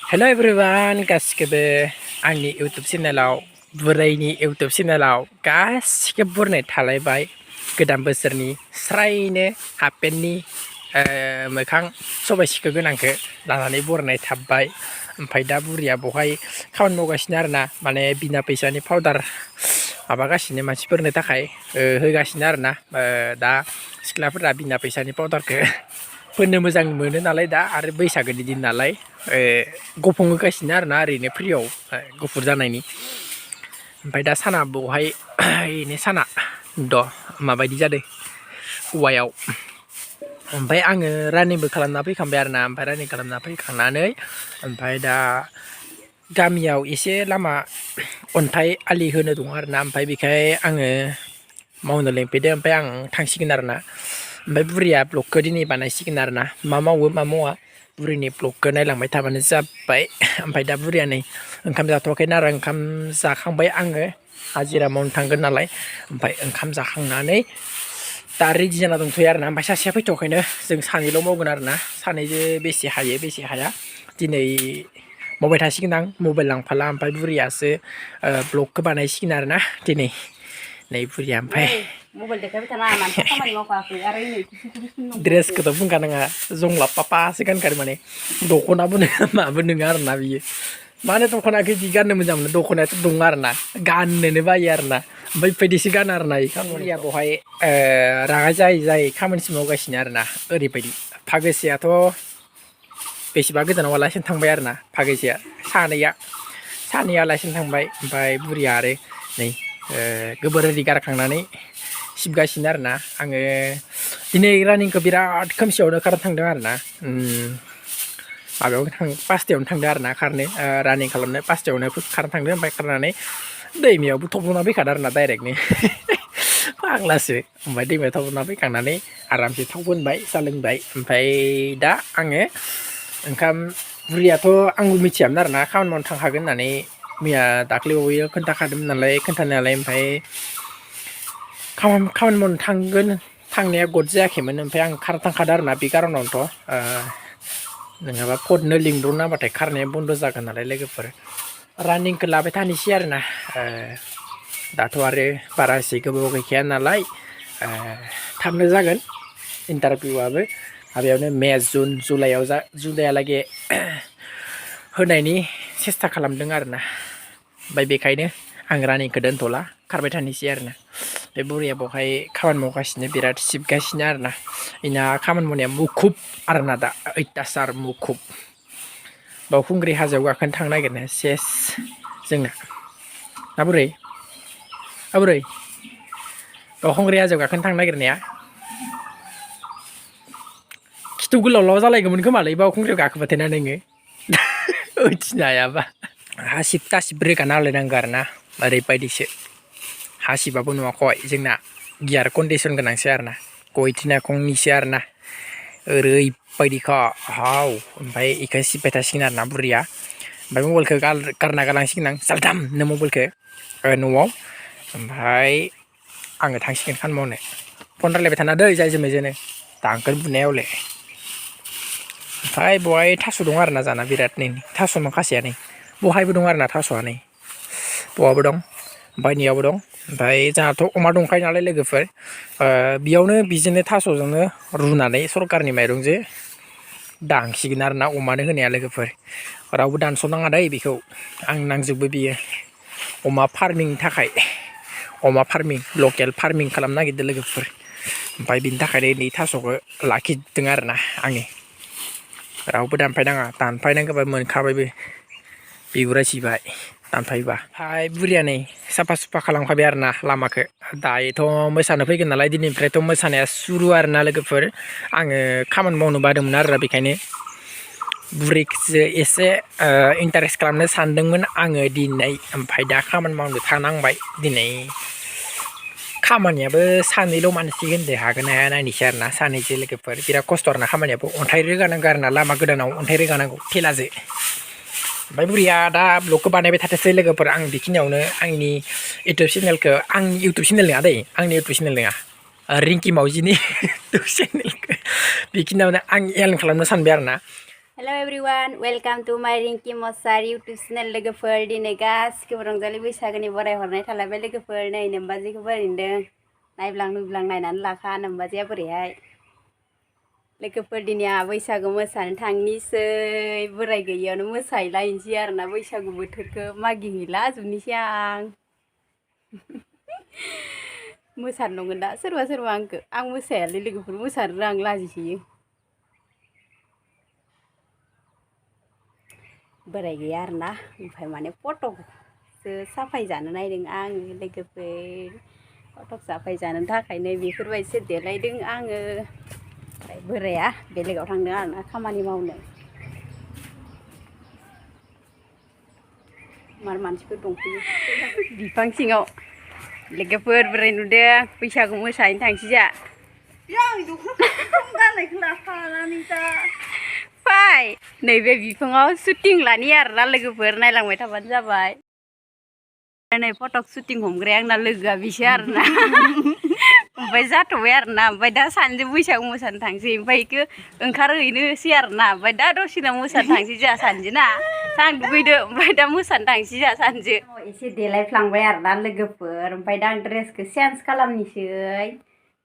Hello everyone, गासिबो आंनि YouTube चेनेलाव बुरैनि YouTube चेनेलाव गासिबो बरनाय थालायबाय गोदान बोसोरनि स्रायनो हाफपेन्टनि मोखां सबाय सिखो गोनांखो लानानै बरनाय थाबाय ओमफ्राय दा बुरिया बहाय खामानि मावगासिनो आरोना माने बिना फैसानि पाउडार माबागासिनो मानसिफोरनो थाखाय होगासिनो आरोना दा सिख्लाफोरा बिना फैसानि पाउडारखौ फोननो मोजां मोनो नालाय दा आरो बैसागोनि दिन नालाय गफं होगासिनो आरोना ओरैनो फ्रियाव गुफुर जानायनि ओमफ्राय दा साना बहाय इनो साना द' माबायदि जादों औवायाव ओमफ्राय आङो रानिंबो खालामना फैखांबाय आरोना ओमफ्राय रानिं खालामना फैखांनानै ओमफ्राय दा गामियाव एसे लामा अन्थाइ आलि होनो दं आरोना ओमफ्राय बेखाय आङो मावनो लिंफैदों ओमफ्राय आं थांसिगोन आरोना ओमफ्राय बुरिया ब्लगखौ दिनै बानायसिगोन आरोना मा मावो मा मावा बुरिनि ब्लगखौ नायलांबाय थाबानो जाबाय ओमफ्राय दा बुरिया नै ओंखाम जाथ'वाखैना आरो ओंखाम जाखांबाय आङो हाजिरा मावनो थांगोन नालाय ओमफ्राय ओंखाम जाखांनानै दा रेडि जाना दंथ'यो आरोना ओमफ्राय सासेया फैथ'वाखैनो जों सानैल' मावगोन आरोना सानैजों बेसे हायो बेसे हाया दिनै मावबाय थासिगोन आं मबाइल लांफाला ओमफ्राय बुरियासो ब्लगखौ बानायसिगोन आरोना दिनै नै बुरिया ओमफ्राय मबाइल देखायबाय थानाङा मानसिया खामानि मावखायाखै आरो नै ड्रेसखौथ' बुंखानाङा जंला पापासो गानखादों माने दख'नाबो नङा माबो नङा आरोना बियो मानो दख'नाखौ बिदि गाननो मोजां मोनो दख'नायाथ' दङ आरोना गाननोनो बायो आरोना ओमफ्राय बेबायदिसो गानो आरोना बुरिया बहाय रागा जायै जायै खामानिसो मावगासिनो आरोना ओरैबायदि फागोसेयाथ' बेसेबा गोजानाव आलासिनो थांबाय आरोना फागोसेया सानैया आलासिनो थांबाय ओमफ्राय बुरिया आरो नै गोबोर ओरि गारखांनानै सिबगासिनो आरोना आङो दिनै रानिंखौ बिराद खोमसियावनो खारनो थांदों आरोना माबायाव पासथायावनो थांदों आरोना खारनो रानिं खालामनो पासथायावनो खारनो थांदों ओमफ्राय खारनानै दैमायावबो थब्ल'ना फैखादों आरोना डाइरेक्टनो फाग्लासो ओमफ्राय दैमायाव थब्ल'ना फैखांनानै आरामसे थाव फोनबाय साहा लोंबाय ओमफ्राय दा आङो ओंखाम बुरियाथ' आंबो मिथियामोन आरोना खामानि मावनो थांखागोन होननानै मैया दाख्लैबावैयो खोन्थाखादोंमोन नालाय खोन्थानायालाय ओमफ्राय खामानि मावनो थांगोन थांनाया गद जायाखैमोन ओमफ्राय आं खारनो थांखादों आरोना बे कारनावनोथ' नङाबा फदनो लिंब्र'ना होबाथाय खारनाया बन्द' जागोन नालाय लोगोफोर रानिंखौ लाबाय थानोसै आरोना दाथ' आरो बारा एसे गोबाव गैखाया नालाय थाबनो जागोन इन्टारभिउआबो माबायावनो मे जुन जुलाइहालागै होनायनि सेस्था खालामदों आरोना ओमफ्राय बेखायनो आं रानिंखौ दोनथ'ला खारबाय थानोसै आरोना बे बुरिया बहाय खामानि मावगासिनो बिराद सिबगासिनो आरोना इना खामानि मावनाया मुखुब आरोना दा अयथासार मुखुब बावखुंग्रि हाजोआव गाखोनो थांनो नागिरनो सेस जोंना ना बुरै बावखुंग्रि हाजोआव गाखोनो थांनो नागिरनाया खिथु गोलावलाव जालायगौमोन खोमालै बावखुंग्रियाव गाखोबाथाय ना नोङो ओथिनो हायाबा हासिब तासिब रोगाना होलायनांगौ आरोना ओरैबायदिसो हासिबाबो नुवाखै जोंना गियार कन्डिसन गोनांसो आरोना गयथिना खंनिसो आरोना ओरैबायदिखा हाव ओमफ्राय इखौ सिबबाय थासिगोन आरोना बुरिया ओमफ्राय मबाइलखौ गारना गालांसिगोन आं जालदामनो मबाइलखौ न'आव ओमफ्राय आङो थांसिगोन खामानि मावनो फन रायलायबाय थाना दै जायजों मेजोंनो दांगोन बुनायावले ओमफ्राय बहाय थास' दं आरोना जाना बिरादनो थास' माखासेया नै बहायबो दं आरोना थास'आ नै बहाबो दं ओमफ्राय नैयावबो दं ओमफ्राय जोंहाथ' अमा दंखायो नालाय लोगोफोर बेयावनो बिजोंनो थास'जोंनो रुनानै सरकारनि माइरंजों दांसिगोन आरोना अमानो होनाया लोगोफोर रावबो दानस'नाङा दै बेखौ आं नांजोबो बियो अमा फार्मिंनि थाखाय अमा फार्मिं लकेल फार्मिं खालामनो नागिरदों लोगोफोर ओमफ्राय बिनि थाखायनो नै थास'खौ लाखिदों आरोना आङो रावबो दानफायनाङा दानफायनांगौबा मोनखाबायबो बिगुरा जिबाय दानफायोबा ओमफ्राय बुरिया नै साफा सुफा खालामखाबाय आरोना लामाखौ दायोथ' मोसानो फैगोन नालाय दिनैनिफ्रायथ' मोसानाया सुरु आरोना लोगोफोर आङो खामानि मावनो बादोंमोन आरोना बेखायनो बुरैखौसो एसे इन्टारेस्ट खालामनो सानदोंमोन आङो दिनै ओमफ्राय दा खामानि मावनो थांनांबाय दिनै खामानियाबो सानैल' मानसि होनदो हागोन हाया नायनोसै आरोना सानैसो लोगोफोर बिराद खस्थ' आरोना खामानियाबो अन्थाइ रोगानांगौ आरोना लामा गोदानाव अन्थाइ रोगानांगौ थेलाजों ओमफ्राय बुरिया दा ब्लगखौ बानायबाय थाथोंसै लोगोफोर आं बेखिनियावनो आंनि इउटुब चेनेलखौ आंनि इउटुब चेनेल नङा दै आंनि इउटुब चेनेल नङा रिंकि मावजिनि इउटुब चेनेलखौ बेखिनियावनो आं एयारन खालामनो सानबाय आरोना Hello everyone, welcome to my Ringki Muchahary YouTube channel. लोगोफोर दिनै गासिबो रंजालि बैसागोनि बरायहरनाय थालायबाय लोगोफोर नै नोमबाजैखौ बोरै नुदों नायब्लां नुब्लां नायनानै लाखा नोमबाजैया बोरैहाय लोगोफोर दिनै बैसागु मोसानो थांनिसै बोराय गैयियावनो मोसाहैलायनोसै आरोना बैसागु बोथोरखौ मागिहैला जोबनोसै आं मोसानो नंगोन दा सोरबा सोरबा आं मोसायालै लोगोफोर मोसानो आं लाजिसोयो बोराय गैया आरोना ओमफ्राय माने फटकसो साफाय जानो नायदों आङो लोगोफोर फटक साफाय जानो थाखायनो बेफोरबायदिसो देलायदों आङो ओमफ्राय बोराया बेलेगाव थांदों आरोना खामानि मावनो मार मानसिफोर दंफैयो बिफां सिङाव लोगोफोर बोराय नुदों बैसागु मोसाहैनो थांसै जा फाय नैबे बिफाङाव शुटिं लानि आरोना लोगोफोर नायलांबाय थाबानो जाबाय नै फटक शुटिं हमग्राया आंना लोगोआ बिसो आरोना ओमफ्राय जाथ'बाय आरोना ओमफ्राय दा सानैजों बैसागु मोसानो थांसै ओमफ्राय इखौ ओंखारहैनोसै आरोना ओमफ्राय दा दसेनो मोसानो थांसै जोंहा सानैजों ना सां दुगैदो ओमफ्राय दा मोसानो थांसै जोंहा सानैजों एसे देलायफ्लांबाय आरोना लोगोफोर ओमफ्राय दा आं ड्रेसखौ चेन्ज खालामनोसै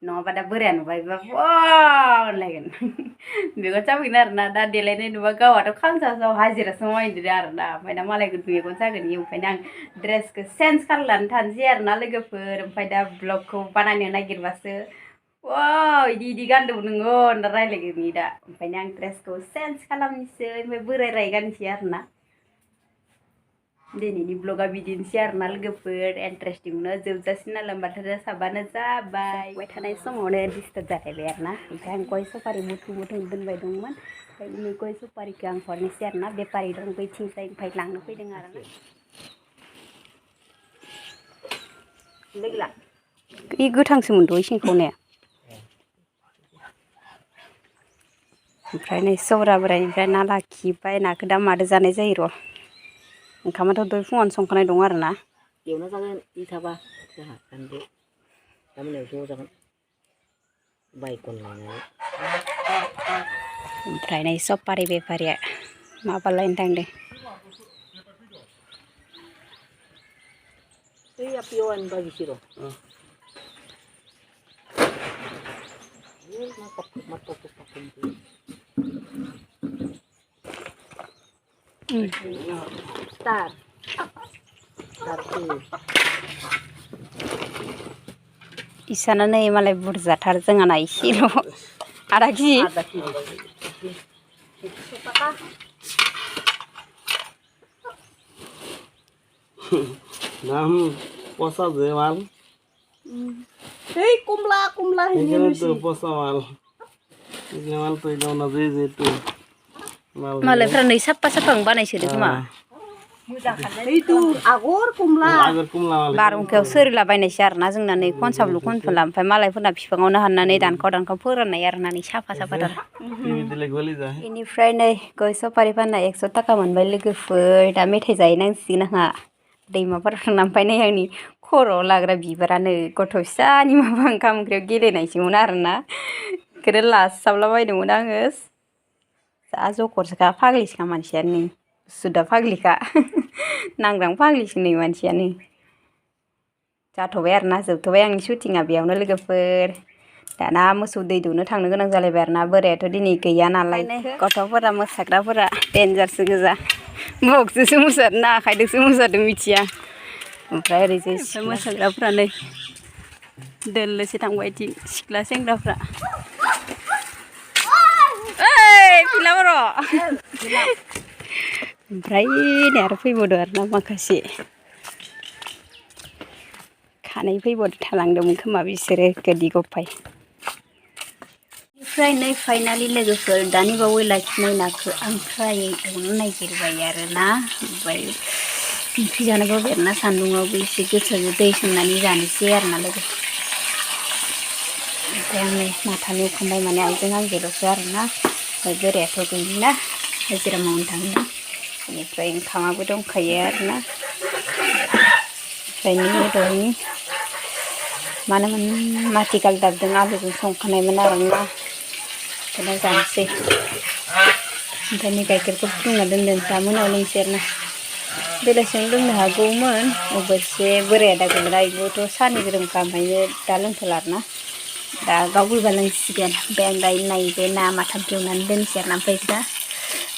नङाबा दा बोराया नुबायबा होनलायगोन मेगन जाफैगोन आरोना दा देलायनाय नुबा गावहाथ' खामसाव हाजिरासो मावहैदो आरोना ओमफ्राय दा मालायखौ मेगन जागोन इयो ओंखायनो आं ड्रेसखौ चेन्ज खालामनानै थानोसै आरोना लोगोफोर ओमफ्राय दा ब्लगखौ बानायनो नागिरबासो इदि गानदों नोङो होनना रायलायगोन दा ओंखायनो आं ड्रेसखौ चेन्ज खालामनोसै ओमफ्राय बोराय रायगानोसै आरोना दिनैनि ब्लगा बिदिनोसै आरोना लोगोफोर इन्टारेस्टिंनो जोबजासिम नायलांबाय थाबानो जाबाय जाबाय थानाय समावनो डिस्टार्ब जालायबाय आरोना ओमफ्राय आं गय सफारि बुथुम दोनबाय दंमोन ओमफ्राय बे गय सफारिखौ आं हरनोसै आरोना बेफारि दं बैथिंजाय ओमफ्राय लांनो फैदों आरोना लोगोला इ गोथांसोमोन द' सिंखावनाया ओमफ्राय नै सौरा बोरायनिफ्राय ना लाखिबाय नाखौ दा मादो जानाय जायो र' ओंखामाथ' दहाय फुङावनो संखानाय दं आरोना एवना जागोन इ थाबा जोंहा दानदो दा मोनायाव ज' जागोन बायगन लायनानै ओमफ्राय नै सफारि बेफारिया माबा लायनो थांदों दैया पियन बागिसि र' Star. Isana नै मालाय बुरजाथार जोंहाना इसेल' आधा केजि Nam posa zemal. Hei kumla Ini tu posa mal. Ini mal tu jauh nazi itu. मालायफ्रा नै साफा साफा बानायसोदों खोमा itu आगर कुमला बारहुंखायाव सोरिलाबायनायसो आरोना जोंना नै खनसाबलु खनफला ओमफ्राय मालायफोरना बिफाङावनो हाननानै दानखाव फोराननाय आरोना नै साफा साफाथार बेनिफ्राय नै गय सफारि फानना 100 थाखा मोनबाय लोगोफोर दा मेथाइ जाहैनांसिगोन आंहा दैमाफोराव थांना ओमफ्राय नै आंनि खर'आव लाग्रा बिबारानो गथ' फिसानि माबा ओंखाम ओंख्रियाव गेलेनायसोमोन आरोना बेखौनो लासाबलाबायदोंमोन आङो जा जखरसोखा फाग्लिसोखा मानसियानो नै सुदा फाग्लिखा नांग्रां फाग्लिसो नै मानसियानो जाथ'बाय आरोना जोबथ'बाय आंनि शुटिंआ बेयावनो लोगोफोर दाना मोसौ दै दौनो थांनो गोनां जालायबाय आरोना बोरायाथ' दिनै गैया नालाय गथ'फोरा मोसाग्राफोरा डेन्जारसो गोजा बक्सजोंसो मोसादों ना आखाइजोंसो मोसादों मिथिया ओमफ्राय ओरैजाय मोसाग्राफोरा नै दोल्लोसो थांबाय इथिं सिख्ला सेंग्राफ्रा फिला बर' ओमफ्राय नै आरो फैबावदो आरोना माखासे खानै फैबावदो थालांदोंमोन खोमा बिसोरो गोदि गफाय ओमफ्राय नै फाइनालि लोगोफोर दानि बावै लाखिनाय नाखौ आं फ्राय एवनो नागिरबाय आरोना ओमफ्राय ओंख्रि जानोबो बेरना सान्दुङावबो एसे गोसोजों दै सोमनानै जानोसै आरोना लोगो ओमफ्राय आं नै माथानि एवखांबाय माने आइजों आंजोंल'सो आरोना ओमफ्राय बोरायाथ' गैला हाजिरा मावनो थाङो बेनिफ्राय ओंखामाबो दंखायो आरोना ओमफ्राय दहायनि मानोमोन माथि गालदाबजों आलुजों संखानायमोन आरोना बेखौनो जानोसै ओमफ्राय नै गाइखेरखौ फुदुंना दोनदों दा मोनायाव लोंसैआरोना बेलासियाव लोंनो हागौमोन अबयसे बोराया दा गैला इबोथ' सानि गोरोमखा ओमफ्राय दा लोंथ'ला आरोना दा गाव फैबा लोंसिगोन ओमफ्राय आं दा नायबे ना माथाम एवनानै दोनसै आरोना ओमफ्राय दा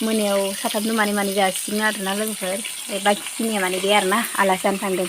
मोनायाव साथामनो माने जासिगोन आरोना लोगोफोर बाखिखिनिया माने बे आरोना आलासि जानो थांदों